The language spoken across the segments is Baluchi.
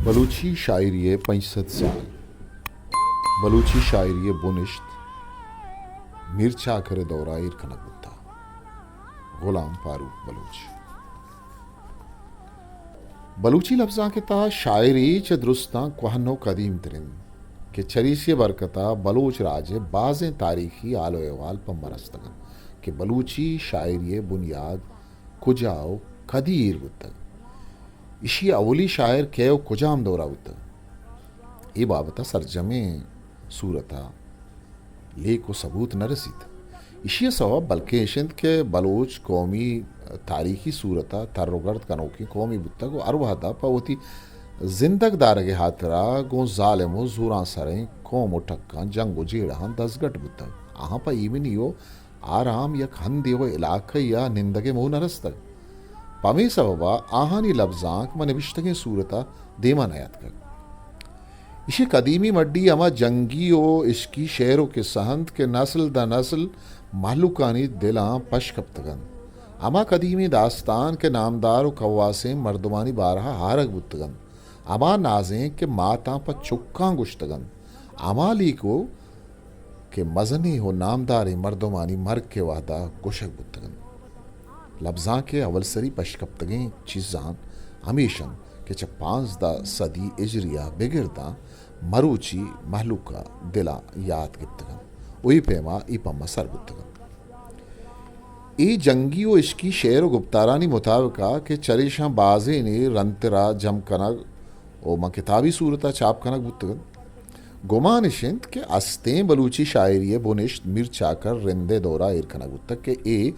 بلوچی شاعری ءِ پنچ سد سال۔ بلوچی شاعری ءِ بنشت میر چاکر ءِ دور ءَ ایر کنگ بوتگ۔ غلام فاروق بلوچ۔ بلوچی لبزانک ءِ تہا شاعری چہ درستاں کوہن ءُ قدیم تر اِنت کہ چریشی ءِ برکت ءَ بلوچ راج ءِ بازیں تاریخی حال ءُ احوال پہ ما رستگ اَنت کہ بلوچی شاعری ءِ بنیاد کجا ءُ کدی ایر بوتگ؟ ایشی ءِ اولی شاعر کئے ءُ کجام دور ءَ بوتگ؟ اے بابت ءَ سرجمیں صورت ءَ لیک ءُ ثبوت نہ رسیت۔ ایشی ءِ سوب بلکیں ایش اِنت کہ بلوچ قومی تاریخی صورت ءَ تر ءُ گرد کنوکیں قومے بوتگ ءُ ہر وہد ءَ پہ وتی زندگ دارگ ءِ ہاترا گوں ظالم ءُ زورانسریں قوم ءُ ٹکاں جنگ ءُ جیڑہاں دزگٹ بوتگ۔ آہاں پہ ایمنی ءُ آرام یک ہندے ءُ علاقہ ءَ نندگ ءِ موہ نہ رستگ۔ پمے سبب ءَ آہانی لبزانک ماں نبشتگیں صورت ءَ دیما نیاتکگ۔ ایشی قدیمی مڈی ہما جنگی ءُ عشقی شعر ءُ قصہ اَنت کہ نسل داں نسل مہلوکانی دلاں پش کپتگ اَنت۔ ہما قدیمی داستان کہ نامدار ءُ کواسیں مردمانی بارہ ءَ آرگ بوتگ اَنت۔ ہما نازینک کہ ماتاں پہ چکاں گوشتگ اَنت۔ ہما لیکو کہ مزنیں ءُ نامداریں مردمانی مرگ ءِ وہد ءَ گوشگ بوتگ اَنت۔ لبزانک ءِ اول سری پشکپتگیں چیزاں ہمیش اَنت کہ چہ پانزدہ صدی ہجری ءَ بگر داں مروچی مہلوک ءِ دل ءَ یات گپتگ اَنت ءُ اے پیم ءَ اے پہ ما سر بوتگ اَنت۔ اے جنگی ءُ عشقی شعر ءُ گپتارانی مطابق ءَ کہ چریشاں بازینے رندتر ءَ جم کنگ ءُ ماں کتابی صورت ءَ چاپ کنگ بوتگ اَنت۔ گمان اِش اِنت کہ استیں بلوچی شاعری ءِ بنشت میر چاکر رند ءِ دور ءَ ایر کنگ بوتگ کہ اے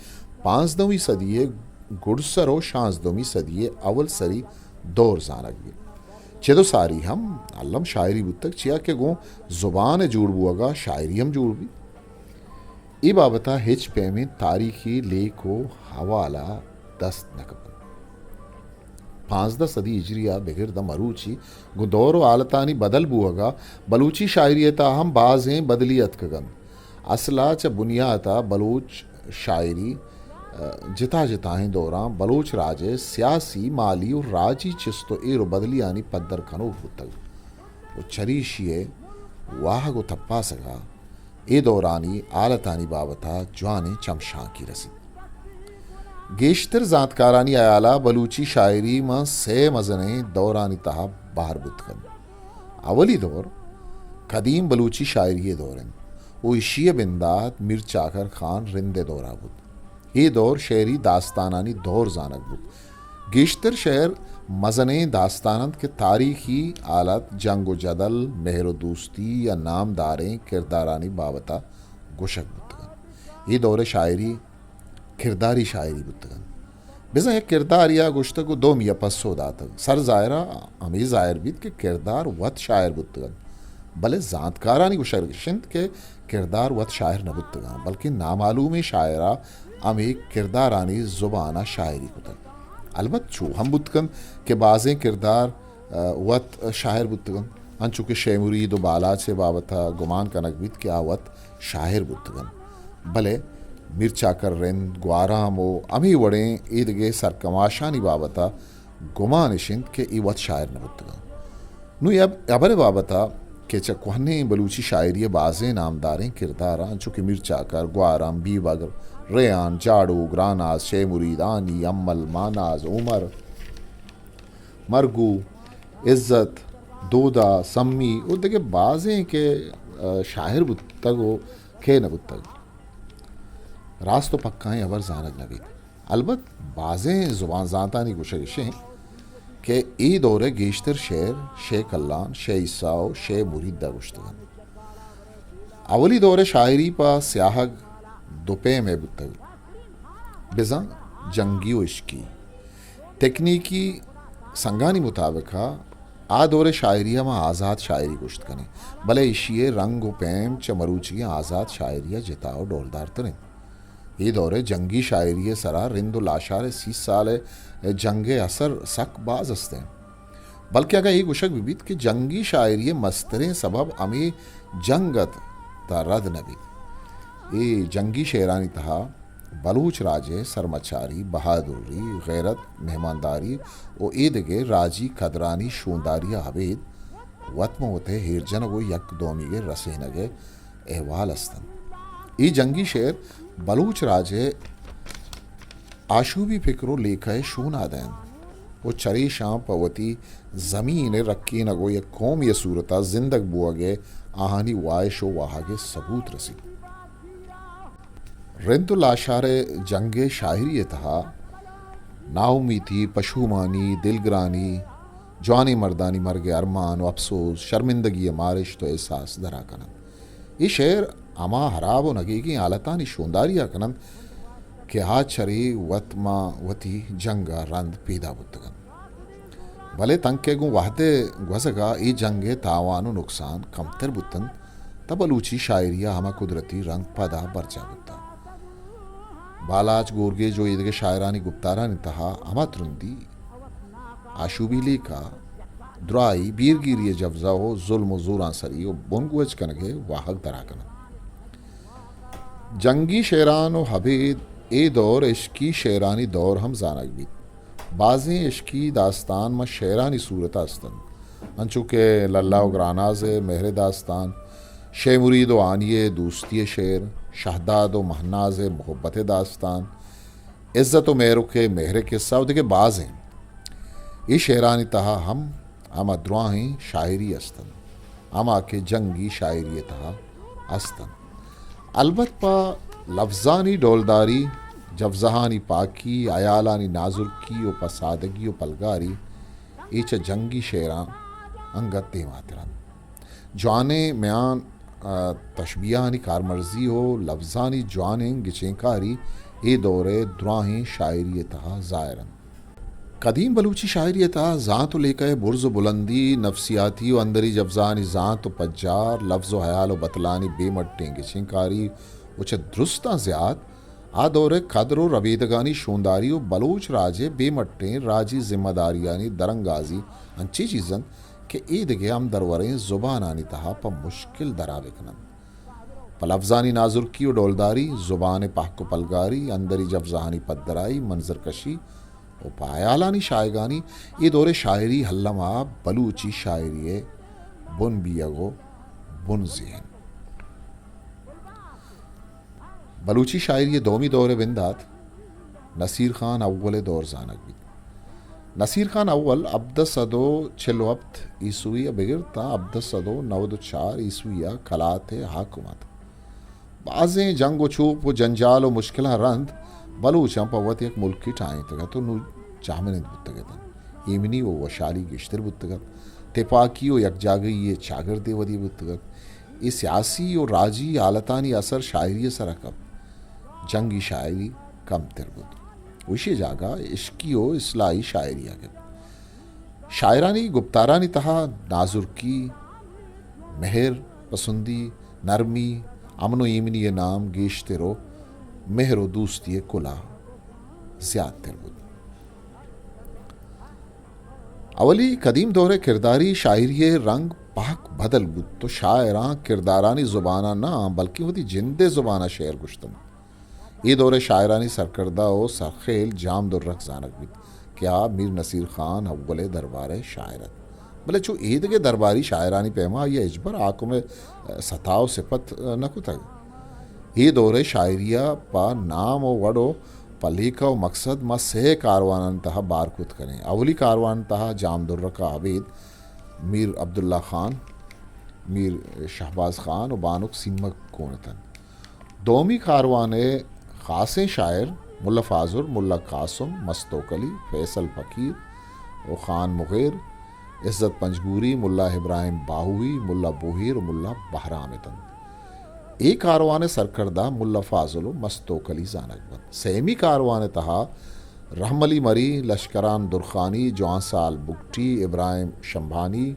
پانزدہمی صدی ءِ گڈسر ءُ شانزدہمی صدی ءِ اول سری دور زانگ بیت۔ چد ءُ ساری ہم الم شاعری بوتگ، چیا کہ گوں زبان ءِ جوڑ بوہگ ءَ شاعری ہم جوڑ بیت۔ اے بابت ءَ ہچ پیمیں تاریخی لیک ءُ حوالہ دست نہ کپنت۔ پانزدہ صدی ہجری ءَ بگر داں مروچی گوں دور ءُ حالتانی بدل بوہگ ءَ بلوچی شاعری ءِ تہا ہم بازیں بدلی اتکگ اَنت۔ اصل ءَ چہ بنیات ءَ بلوچ شاعری، ءَ، جتا جتائیں دوراں بلوچ راج ءِ سیاسی، مالی ءُ راجی چست ءُ ایر ءُ بدلیانی پدر کنوک بوتگ ءُ چریشی ءِ واہگ ءُ تپاسگ ءَ اے دورانی حالتانی بابت ءَ جوانیں چمشانکے رسیت۔ گیشتر زانتکارانی ہیال ءَ بلوچی شاعری ماں سئے مزنیں دورانی تہا بہر بوت کنت۔ اولی دور قدیم بلوچی شاعری ءِ دور اِنت ءُ ایشی ءِ بندات میر چاکر خان رند ءِ دور ءَ بوت۔ اے دور شعری داستانانی دور زانگ بوت۔ گیشتر شعر مزنیں داستان اَنت کہ تاریخی حالت، جنگ ءُ جدل، مہر ءُ دوستی یا نامداریں کردارانی بابت ءَ گوشگ بوتگ اَنت۔ اے دور ءِ شاعری کرداری شاعری بوتگ اَنت۔ بزاں یک کردارے ءَ گوشتگ ءُ دومی ءَ پسو داتگ۔ سر ظاہر ءَ ہمے ظاہر بیت کہ کردار وت شاعر بوتگ اَنت، بلے زانتکارانی گوشگ اِش اِنت کہ کردار وت شاعر نہ بوتگ اَنت، بلکیں نامعلومیں شاعر ءَ ہمے کردارانی زبان ءَ شاعری کتگ۔ البت چو ہم بوت کنت کہ بازیں کردار، ءَ، وت شاعر بوتگ اَنت، انچو کہ شے مرید ءُ بالاچ ءِ بابت ءَ گمان کنگ بیت کہ آ وت شاعر بوتگ اَنت، بلے میر چاکر رند، گوہرام ءُ ہمے وڑیں ایدگہ سرکماشانی بابت ءَ گمان اِش اِنت کہ اے وت شاعر نہ بوتگ اَنت۔ نوں اے ہب-، ہبر ءِ بابت ءَ کہ چہ کوہنیں بلوچی شاعری ءِ بازیں نامداریں کرداراں، انچو کہ میر چاکر، گوہرام، بیبگر، ریحان، جاڑو، گراناز، شے مرید، ہانی، امل، ماناز، عمر، مرگو، عزت، دودا، سمی ءُ دگہ بازیں کہ، ءَ، شاعر بوتگ ءُ کئے نہ بوتگ، راست ءُ پکائیں ہبر زانگ نہ بیت۔ البت بازیں زبان زانتانی گوشگ اِش اِنت کہ اے دور ءِ گیشتر شعر شے کلان، شے عیسیٰ ءُ شے مرید ءَ گوشتگ اَنت۔ اولی دور ءِ شاعری پہ سیاہگ دو پیم ءَ بوتگ، بزاں جنگی ءُ عشقی۔ تکنیکی سنگانی مطابق ءَ آ دور ءِ شاعری ءَ ما آزات شاعری گوشت کنیں، بلے ایشی ءِ رنگ ءُ پیم چہ مروچیگیں آزات شاعری ءَ جتا ءُ ڈولدار تر اِنت۔ اے دور ءِ جنگی شاعری ءِ سرا رند ءُ لاشار ءِ سی سال ءِ جنگ ءِ اثر سک باز است اِنت۔ بلکہ اگاں اے گوشگ بہ بیت کہ جنگی شاعری ءِ مستریں سبب ہمے جنگ اَت تاں رد نہ بیت۔ اے جنگی شعرانی تہا بلوچ راج ءِ سرمچاری، بہادری، غیرت، مہمانداری و ایدگہ راجی قدرانی شونداری ءَ ابید وت ماں وت ءِ ایر جنگ و یک دومیگ ءِ رسینگ ءِ احوال است انت۔ اے جنگی شعر بلوچ راج ءِ آشوبی پکر و لیکہ ءِ شون ءَ دئینت و چریشاں پہ وتی زمین ءِ رکینگ و یک قومے ءِ صورت ءَ زندگ بوگ ءِ آہانی واہش و واہگ ءِ ثبوت رسیت۔ رند و لاشار ءِ جنگ ءِ شاعری ءِ تہا ناامیتی، پشومانی، دلگرانی، جوانیں مردانی مرگ ءِ ارمان و اپسوز، شرمندگی ءِ مارشت و احساس درا کن انت۔ اے شعر ہما ہراب و نگیگیں حالتانی شونداری ءَ کن انت کہ آ چرے وت ماں وتی جنگ ءَ رند پیدا بوتگ انت۔ بلے تنکہ گوں وہد ءِ گوزگ ءَ اے جنگ ءِ تاوان و نقصان کمتر بوت انت، تہ بلوچی شاعری ءَ ہما قدرتی رنگ پدا برجاہ بوتگ۔ بالاچ، گورگیج و ایدگہ شاعرانی گپتارانی تہا ہما ترندی، آشوبی لیکہ، دراہی، بیرگیری ءِ جبزہ و ظلم و زورانسری و بنگوج کنگ ءِ واہگ درا کن انت۔ جنگی شعران و ابید اے دور عشقی شعرانی دور ہم زانگ بیت۔ بازیں عشقی داستان ماں شعرانی صورت ءَ است انت، انچو کہ للہ و گراناز ءِ مہر ءِ داستان، شے مرید و ہانی ءِ دوستی ءِ شعر، شہداد و مہناز ءِ محبت ءِ داستان، عزت و مہرک ءِ مہر ءِ قصہ و دگہ بازیں۔ اے شعرانی تہا ہم ہما دراہیں شاعری است انت، ہما کہ جنگی شاعری ءِ تہا است انت۔ البت پہ لفظانی ڈولداری، جبزہانی پاکی، ہیالانی نازرکی و پہ سادگی و پلگاری اے چہ جنگی شعراں انگت دیماتر انت۔ جوانیں میان، آ، تشبیہانی کارمرزی و لفظانی جوانیں گچینکاری اے دور ءِ دراہیں شاعری ءِ تہا ظاہر انت۔ قدیم بلوچی شاعری ءِ تہا زانت و لیکہ ءِ برز و بلندی، نفسیاتی و اندری جبزہانی زانت و پجار، لفظ و ہیال و بتلانی بے مٹیں گچینکاری و چہ درستاں زیات آ دور ءِ قدر و ربیدگانی شونداری و بلوچ راج ءِ بے مٹیں راجی ذمہ داریانی درانگازی انچیں چیز انت کہ اے دگہ ہمدروریں زبانانی تہا پہ مشکل درا بکن انت۔ پہ لفظانی نازرکی و ڈولداری، زبان ءِ پہک و پلگاری، اندری جبزہانی پدرائی، منظرکشی و پہ ہیالانی شاہگانی اے دور ءِ شاعری الم ءَ بلوچی شاعری ءِ بن بیگ و بنزین۔ بلوچی شاعری ءِ دومی دور ءِ بندات نصیر خان اول ءِ دور زانگ بیت۔ نصیر خان اول ہبدہ سد و چل و ہپت عیسوی ءَ بگر تاں ہبدہ سد و نود و چار عیسوی ءَ کلات ءِ حاکم ات۔ بازیں جنگ و چوپ و جنجال و مشکلاں رند بلوچاں پہ وت یک ملکے ٹاہینتگ ات و نوں چاہمنند بوتگ اتنت۔ ایمنی و وشحالی گیشتر بوتگ ات۔ تپاکی و یکجاگہی ءِ چاگردے ودی بوتگ ات۔ اے سیاسی و راجی حالتانی اثر شاعری ءِ سرا کپت۔ جنگی شاعری کمتر بوت۔ و ایشی ءِ جاگہ عشقی و اصلاحی شاعری ءَ گپت۔ شاعرانی گپتارانی تہا نازرکی، مہر پسندی، نرمی، امن و ایمنی ءِ نام گیشتر و مہر و دوستی ءِ کلاہ زیاتر بوت۔ اولی قدیم دور ءِ کرداری شاعری ءِ رنگ پہک بدل بوت و شاعراں کردارانی زبان ءَ نہ بلکیں وتی جند ءِ زبان ءَ شعر گوشتنت۔ اے دور ءِ شاعرانی سرکردہ و سرخیل جام درک زانگ بیت کہ آ میر نصیر خان اول ءِ دربار ءِ شاعر ات، بلے چو ایدگہ درباری شاعرانی پیما آئی ءَ ہچبر حاکم ءِ ستا و صفت نہ کتگ۔ اے دور ءِ شاعری ءَ پہ نام و وڑ و پہ لیکہ و مقصد ما سئے کاروانانی تہا بار کت کنیں۔ اولی کاروان ءِ تہا جام درک ءَ ابید میر عبداللہ خان، میر شہباز خان و بانک سیمک گون اتنت۔ دومی کاروان ءِ خاصیں شاعر ملا فاضل، ملا قاسم، مست توکلی، فیصل فقیر و خان مغیر، عزت پنجگوری، ملا ابراہیم باہوئی، ملا بوہیر و ملا بہرام اتنت۔ اے کاروان ءِ سرکردہ ملا فاضل و مست توکلی زانگ بنت۔ سیمی کاروان ءِ تہا رحم علی مری، لشکران درخانی، جوانسال بگٹی، ابراہیم شمبھانی،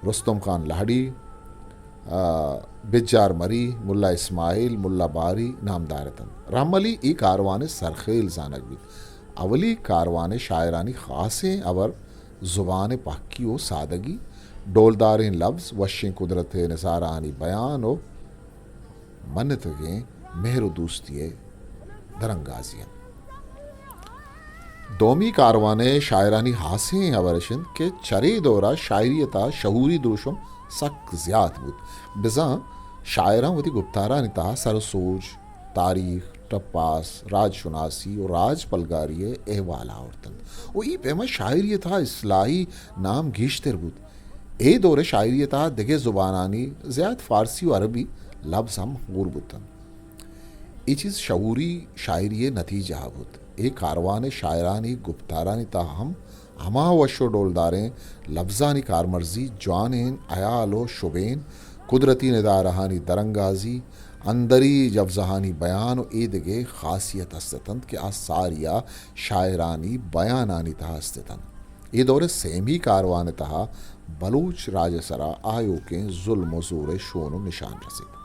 رستم خان لہڑی، آ، بجار مری، ملا اسماعیل، ملا باری نامدار اتنت۔ رحم علی اے کاروان ءِ سرخیل زانگ بیت۔ اولی کاروان ءِ شاعرانی خاصیں ہبر زبان ءِ پہکی و سادگی، ڈولداریں لبز، وشیں قدرت ءِ نظارہانی بیان و منتگیں مہر و دوستی ءِ درانگازی انت۔ دومی کاروان ءِ شاعرانی ہاسیں ہبر اش انت کہ چرے دور ءَ شاعری ءِ تہا شعوری دروشم سک زیات بوت۔ بزاں شاعراں وتی گپتارانی تہا سر ءُ سوج، تاریخ، ٹپاس، راج شناسی ءُ راج پلگاری ءِ احوال آورت انت ءُ اے پیما شاعری ءِ تہا اصلاحی نام گیشتر بوت۔ اے دور ءِ شاعری ءِ تہا دگہ زبانانی، زیات فارسی ءُ عربی، لبز ہم ہور بوت انت۔ اے چیز شعوری شاعری ءِ نتیجہ بوت۔ اے کاروان ءِ شاعرانی گپتارانی تہا ہم ہما وش ءُ ڈولداریں لبزانی کارمرزی، جوانیں ہیال ءُ شبین، قدرتی ندارہانی درانگازی، اندری جوزہانی بیان ءُ اے دگہ خاصیت است اتنت کہ آ ساری ءَ شاعرانی بیانانی تہا است اتنت۔ اے دور ءِ سیمی کاروان ءِ تہا بلوچ راج ءِ سرا آیوکیں ظلم ءُ زور ءِ شون ءُ نشان رسیت۔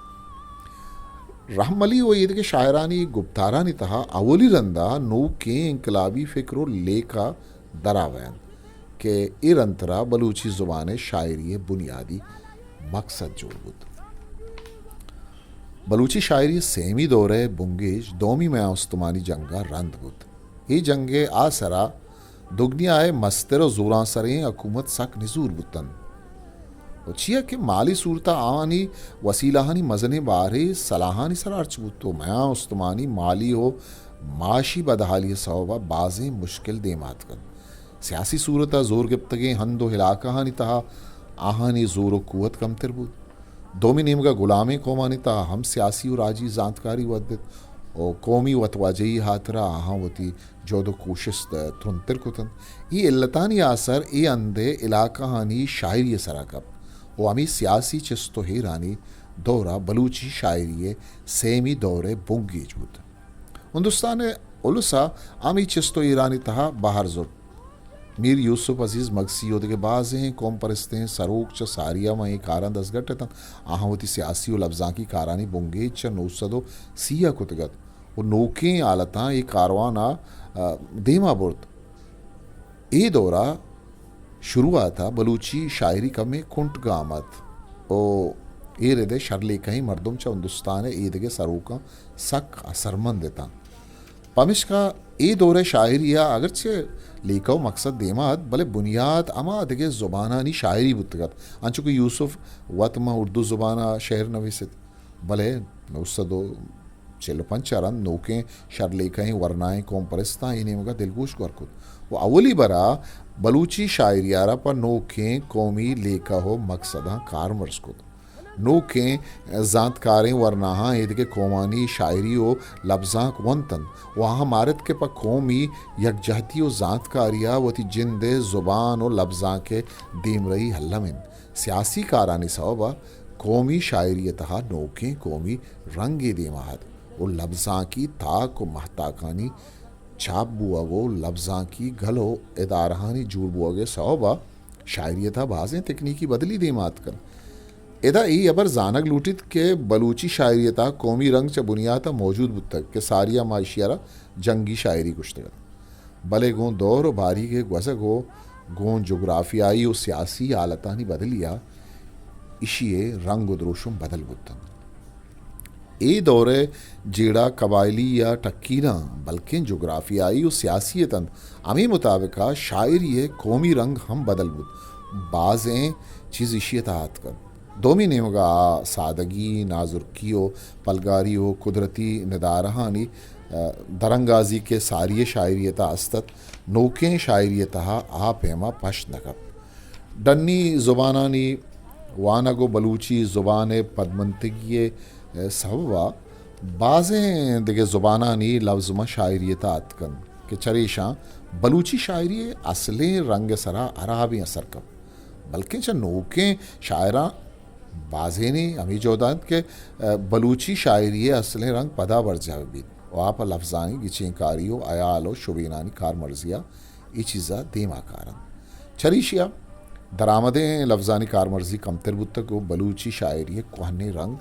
رحم علی ءُ ایدگہ شاعرانی گپتارانی تہا اولی رندا نوکیں انقلابی فکر ءُ لیکہ درا بینت کہ اے رندترا بلوچی زبان ءِ شاعری ءِ بنیادی مقصد جوڑ بوت۔ بلوچی شاعری ءِ سیمی دور ءِ بنگیج دومی میان استمانی جنگ ءَ رند بوت۔ اے جنگ ءِ آسرا دگنیا ءِ مستر ءُ زورانسریں حکومت سک نزور بوتنت۔ ءُ چیا کہ مالی صورت ءَ آہانی وسیلہانی مزنیں بارے سلاہانی سرا ہرچ بوت ءُ میان استمانی مالی ءُ معاشی بدحالی ءِ سوب ءَ بازیں مشکل دیم ءَ اتکنت۔ سیاسی صورت ءَ زور گپتگیں ہند ءُ علاقہانی تہا آہانی زور ءُ قوت کمتر بوت۔ دومی نیمگ ءَ گلامیں قومانی تہا ہم سیاسی ءُ راجی زانتکاری ودت ءُ قومی وتواجہی ہاترا آہاں وتی جہد ءُ کوشست ترندتر کتنت۔ اے علتانی آسر اے ہند ءِ علاقہانی شاعری ءِ سرا کپت ءُ ہمے سیاسی چست ءُ ایرانی دور ءَ بلوچی شاعری ءِ سیمی دور ءِ بنگیج بوت۔ ہندوستان ءِ الس ءَ ہمے چست ءُ ایرانی تہا بہر زرت۔ میر یوسف عزیز مگسی ءُ دگہ بازیں قوم پرستیں سروک چہ ساری ءَ ماں اے کاراں دزگٹ اتنت۔ آہاں وتی سیاسی ءُ لبزانکی کارانی بنگیج چہ نو سد ءُ سی ءَ کتگ ات ءُ نوکیں حالتاں اے کاروان ءَ، آ، دیم ءَ برت۔ اے دور ءِ شروعات ءَ بلوچی شاعری کمے کنٹ گام ات ءُ اے رد ءِ شرلیکہیں مردم چہ ہندوستان ءِ ایدگہ سروکاں سک اثرمند اتاں۔ پمیشکا اے دور ءِ شاعری ءَ اگرچہ لیکہ ءُ مقصد دیما ات، بلے بنیاد ہما دگہ زبانانی شاعری بوتگ ات، انچو کہ یوسف وت ماں اردو زبان ءَ شعر نویست، بلے نو سد ءُ چل ءُ پنچ ءَ رند نوکیں شرلیکہیں ورنائیں قوم پرستاں اے نیمگ ءَ دلگوش گور کت ءُ اولی برا بلوچی شاعری ءَ را پہ نوکیں قومی لیکہ ءُ مقصداں کارمرز کت۔ نوکیں زانتکاریں ورناہاں ایدگہ قومانی شاعری ءُ لبزانک ونت انت ءُ آہاں مارت کہ پہ قومی یکجہتی ءُ زانتکاری ءَ وتی جند ءِ زبان ءُ لبزانک ءِ دیمرئی الم انت۔ سیاسی کارانی سوب ءَ قومی شاعری ءِ تہا نوکیں قومی رنگے دیما ات ءُ لبزانکی تاک ءُ مہتاکانی چاپ بوگ ءُ لبزانکی گل ءُ ادارہانی جوڑ بوگ ءِ سوب ءَ شاعری ءِ تہا بازیں تکنیکی بدلی دیما اتکن۔ ادا اے ہبر زانگ لوٹیت کہ بلوچی شاعری ءِ تہا قومی رنگ چہ بنیات ءَ موجود بوتگ کہ ساری ءَ ما ایشی ءَ را جنگی شاعری گوشتگ ات، بلے گوں دور ءُ باریگ ءِ گوزگ ءُ گوں جغرافیائی ءُ سیاسی حالتانی بدلی ءَ ایشی ءِ رنگ ءُ دروشم بدل بوت انت۔ اے دور ءِ جیڑہ قبائلی یا ٹکی نہ، بلکیں جغرافیائی ءُ سیاسی اتنت۔ ہمے مطابق ءَ شاعری ءِ قومی رنگ ہم بدل بوت۔ بازیں چیز ایشی ءِ تہا اتک انت۔ دومی نیمگ ءَ آ سادگی، نازرکی ءُ پلگاری ءُ قدرتی ندارہانی، ءَ، درانگازی کہ ساری ءِ شاعری ءِ تہا است ات، نوکیں شاعری ءِ تہا آ پیما پشت نہ کپت۔ ڈنی زبانانی وانگ ءُ بلوچی زبان ءِ پدمنتگی ءِ سبب ءَ بازیں دگہ زبانانی لبز ماں شاعری ءِ تہا اتک انت کہ چریشاں بلوچی شاعری ءِ اصلیں رنگ ءِ سرا ہرابیں اثر کپت، بلکیں چہ نوکیں شاعراں بازینے ہمے جہد ءَ انت کہ، ءَ، بلوچی شاعری ءِ اصلیں رنگ پدا برجاہ بہ بیت ءُ آ پہ لبزانی گچینکاری ءُ ہیال ءُ شبینانی کارمرزی ءَ اے چیز ءَ دیم ءَ کار انت۔ چریشی ءَ درآمدیں لبزانی کارمرزی کمتر بوتگ ءُ بلوچی شاعری ءِ کوہنیں رنگ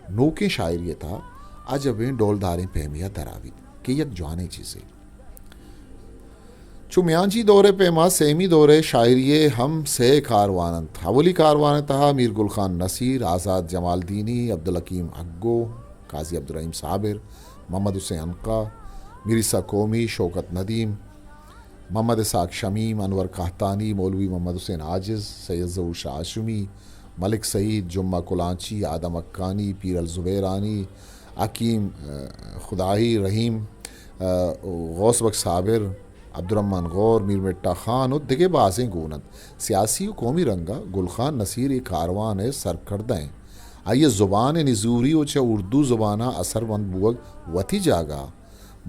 نوکیں شاعری ءِ تہا عجبیں ڈولداریں پیمے ءَ درآویت کہ یک جوانیں چیزے۔ چو میانجی دور ءِ پیما سیمی دور ءِ شاعری ءِ ہم سئے کاروان انت۔ اولی کاروان ءِ تہا میر گل خان نصیر، آزات جمالدینی، عبدالحکیم حقگو، قاضی عبدالرحیم صابر، محمد حسین عنقا، میرسا کومی، شوکت ندیم، محمد اسحاق شمیم، انور قحطانی، مولوی محمد حسین عاجز، سید ظہور شاہ ہاشمی، ملک سعید، جمعہ کلانچی، آدم حقانی، پیرل زبیرانی، حکیم، ء، خدائی رحیم، ء، غوث بخش صابر، عبدالرحمن غور، میر مٹھا خان و دگہ بازیں گون انت۔ سیاسی و قومی رنگ ء گل خان نصیر اے کاروان ء سرکردہ انت۔ آئی ء زبان ء نزوری و چہ اردو زبان ء اثرمند بوگ وتی جاگہ ء،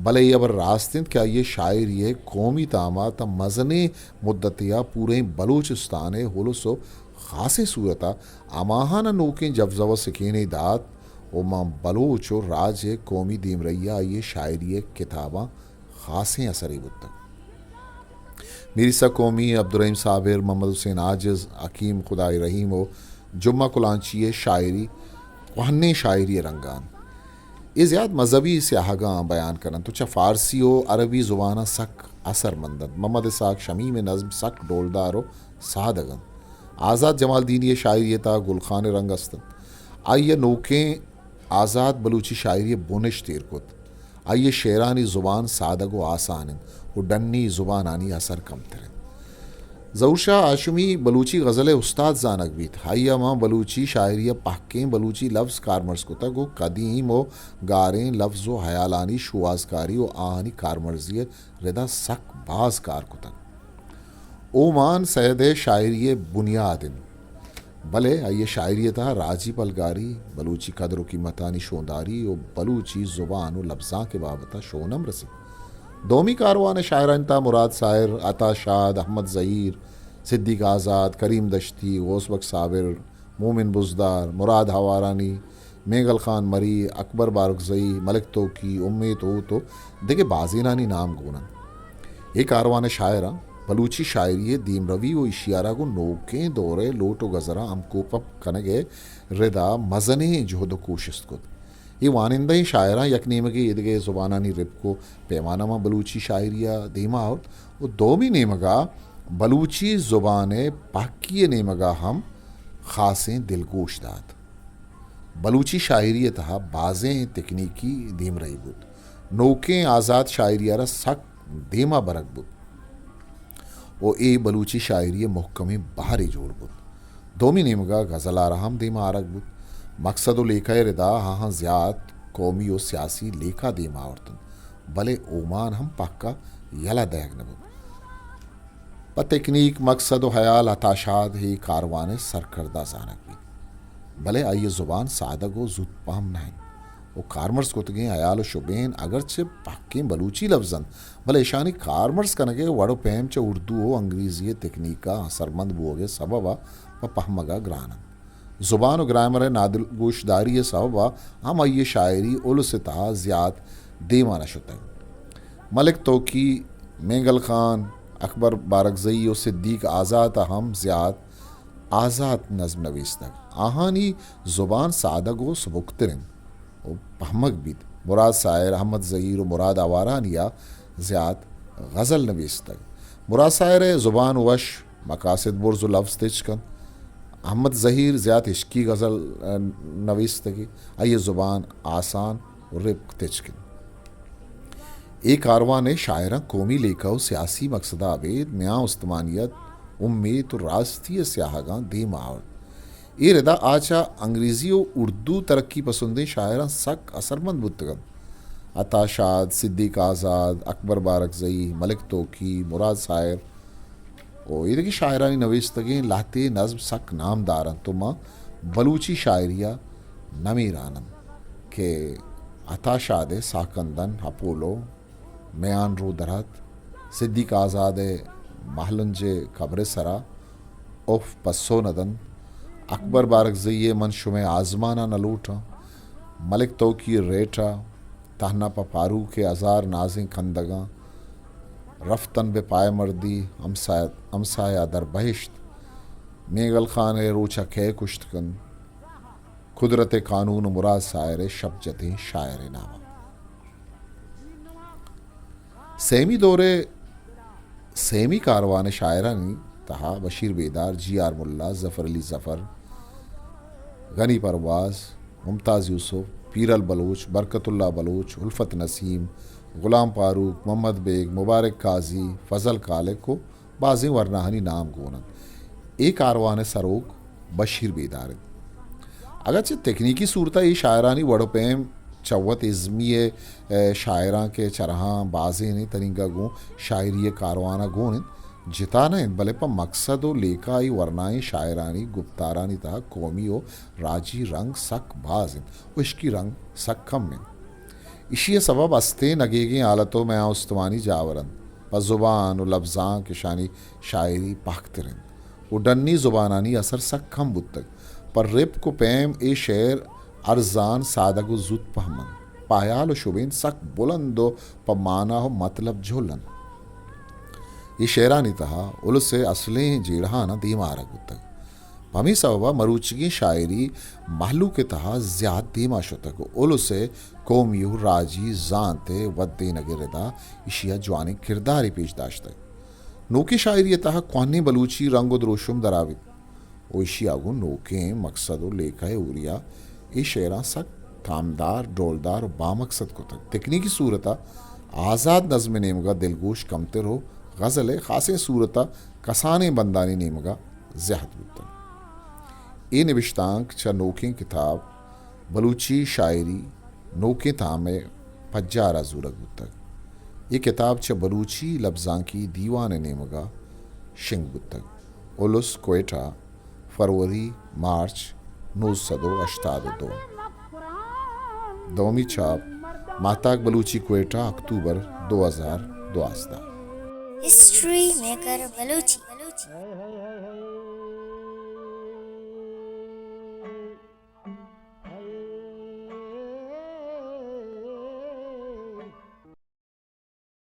بلے اے ہبر راست انت کہ آئی ء شاعری ء قومی تام ء تاں مزنیں مدتے ء پوریں بلوچستان ء ہلس و خاصیں صورت ء ہماہان ء نوکیں جبزہ و سکینے دات و ماں بلوچ و راج ء قومی دیمرئی ء آئی ء شاعری ء کتاباں خاصیں اثرے بوتگ۔ میرسا کومی، عبدالرحیم صابر، محمد حسین عاجز، حکیم خدائی رحیم و جمعہ کلانچی ء شاعری کوہنیں شاعری ء رنگان۔ اے زیات مذہبی سیاہگاں بیان کننت و چہ فارسی و عربی زباناں سک اثر مند انت۔ محمد اسحاق شمیم ء نظم سک ڈولدار و سادگ انت۔ آزات جمالدینی ء شاعری ء تہا گل خان ء رنگ است انت۔ آئی ء نوکیں آزات بلوچی شاعری ء بنشت ایر کت۔ آئی ء شعرانی زبان سادگ و آسان انت و ڈنی زبانانی اثر کمتر انت۔ ظہور شاہ ہاشمی بلوچی غزل ء استاد زانگ بیت۔ آئی ء ماں بلوچی شاعری ء پہکیں بلوچی لفظ کارمرز کتگ و قدیم و گاریں لفظ و ہیالانی شوہازکاری و آہانی کارمرزی ء ردا سک باز کار کتگ۔ اومان سید ء شاعری ء بنیاد انت، بلے آئی ء شاعری ء تہا راجی پلگاری، بلوچی قدر و قیمتانی شونداری و بلوچی زبان و لبزانک ء بابت ء شون ہم رسیت۔ دومی کاروان ء شاعرانی تہا مراد ساحر، عطا شاد، احمد زہیر، صدیق آزاد، کریم دشتی، غوث بخش صابر، مومن بزدار، مراد ہوارانی، مینگل خان مری، اکبر بارکزئی، ملک توکی، امیت ہوت و دگہ بازینانی نام گون انت۔ اے کاروان ء شاعراں بلوچی شاعری ء دیمروی و ایشی ء را گوں نوکیں دور ء لوٹ و گزراں ہمکوپ کنگ ء ردا مزنیں جہد و کوشست کت۔ اے وانندہیں شاعراں یک نیمگے ایدگہ زبانانی رپک و پیمانہ ماں بلوچی شاعری ء دیما آورت و دومی نیمگا بلوچی زبان ء پہکی ء نیمگا ہم خاصیں دلگوش دات۔ بلوچی شاعری ء تہا بازیں تکنیکی دیمرئی بوت۔ نوکیں آزات شاعری ء را سک دیما برگ بوت و اے بلوچی شاعری ء مہکمیں بہرے جوڑ بوت۔ دومی نیمگا غزل ء را ہم دیما آرگ بوت۔ مقصد و لیکہ ء ردا آہاں زیات قومی و سیاسی لیکہ دیما آورتنت، بلے اومان ہم پہکا یلہ دئیگ نہ بوت۔ پہ تکنیک، مقصد و ہیال عطا شاد اے کاروان ء سرکردہ زانگ بیت، بلے آئی ء زبان سادگ و زوت پہم نہ انت و کارمرز کتگیں ہیال و شبین اگرچہ پہکیں بلوچی لبز انت، بلے اشانی کارمرز کنگ ء وڑ و پیم چہ اردو و انگریزی ء تکنیک ء اثرمند بوگ ء سبب ء پہ پہمگ ء گران انت۔ زبان و گرائمر ء نادلگوشداری ء سبب ء ہم آئی ء شاعری الس ء تہا زیات دیما نہ شتگ۔ ملک توکی، مینگل خان، اکبر بارکزئی و صدیق آزات ء ہم زیات آزات نظم نویستگ۔ آہانی زبان سادگ و سبکتر انت و پہمگ بیت۔ مراد ساحر، احمد زہیر و مراد آوارانی ء زیات غزل نویستگ۔ مراد ساحر ء زبان وش، مقاصد برز و لفظ تچک انت۔ احمد زہیر زیات عشقی غزل، ء، نویستگی۔ آئی ء زبان آسان و رپک تچک انت۔ اے کاروان ء شاعراں قومی لیکہ و سیاسی مقصد ء ابید میان استمانیت، امیت و راستی ء سیاہگاں دیم ء آورت۔ اے ردا آ چہ انگریزی و اردو ترقی پسندیں شاعراں سک اثرمند بوتگ انت۔ عطا شاد، صدیق آزاد، اکبر بارکزئی، ملک توکی، مراد ساحر، و ایدگہ شاعرانی نویستگیں لہتے نظم سک نامدار انت و ماں بلوچی شاعری ء نمیران انت کہ عطا شاد ء ساکندن اپولو، میان رو درہت، صدیق آزاد ء مہلنج ء قبر ء سرا اف پسو نہ دنت، اکبر بارکزئی ء من شمئے آزمان ء نہ لوٹاں، ملک توکی ء ریٹا، تہنا پہ پاروک ء ہزار نازیں کندگاں، رفتن بہ پائمردی، ہمسایہ، ہمسایہ در بہشت، مینگل خان ء روچ ء کئے کشت کنت، قدرت ء قانون و مراد ساحر ء شپ جتیں شاعر ء نام ء۔ سیمی دور ء سیمی کاروان ء شاعرانی تہا بشیر بیدار، جی آر ملا، ظفر علی ظفر، غنی پرواز، ممتاز یوسف، پیرل بلوچ، برکت اللہ بلوچ، الفت نسیم، غلام فاروق، محمد بیگ، مبارک قاضی، فضل خالق و بازیں ورناہانی نام گون انت۔ اے کاروان ءِ سروک بشیر بیدار انت۔ اگرچہ تکنیکی صورت ءَ اے شاعرانی وڑ و پیم چہ وت ازمی ءِ، اے، شاعراں کہ چرہاں بازینے تنینگا گوں شاعری ءِ کاروان ءَ گون انت، جتا نہ انت، بلے پہ مقصد و لیکہ ءَ اے ورنائیں شاعرانی گپتارانی تہا قومی و راجی رنگ سک باز انت و عشقی رنگ سک کم انت۔ ایشی ءِ سبب استیں نگیگیں حالت و میان استمانی جاور انت۔ پہ زبان و لبزانک اشانی شاعری پہکتر انت و ڈنی زبانانی اثر سک کم بوتگ۔ پہ رپک و پیم اے شعر ارزان، سادگ و زوت پہم انت۔ پہ ہیال و شبین سک بلند و پہ مانا و مطلب جھل انت۔ اے شعرانی تہا الس ءِ اصلیں جیڑہاناں دیما آرگ بوتگ۔ پہ ہمے سبب ءَ مروچیگیں شاعری مہلوک ءِ تہا زیات دیما شتگ و الس ءِ قومی و راجی زانت ءِ ودینگ ءِ ردا ایشی ءَ جوانیں کردارے پیش داشتگ۔ نوکیں شاعری ءِ تہا کوہنیں بلوچی رنگ و دروشم درابیت و ایشی ءَ گوں نوکیں مقصد و لیکہ ءِ ہوریا اے شعراں سک تامدار، ڈولدار و بامقصد کتگ۔ تکنیکی صورت ءَ آزات نظم ءِ نیمگا دلگوش کمتر و غزل ءِ خاصیں صورت ءَ کسانیں بندانی نیمگا زیات بوتگ۔ اے نبشتانک چہ نوکیں کتاب بلوچی شاعری نوکیں تام ءِ پجار ءَ زورگ بوتگ۔ اے کتاب چہ بلوچی لبزانکی دیوان ءِ نیمگا شنگ بوتگ۔ الس، کوئٹہ، فروری، مارچ، نو سد و ہشتاد و دو۔ دومی چھاپ، ماہتاک بلوچی، کوئٹہ، اکتوبر دو ہزار دوازدہ۔ History maker Balochi.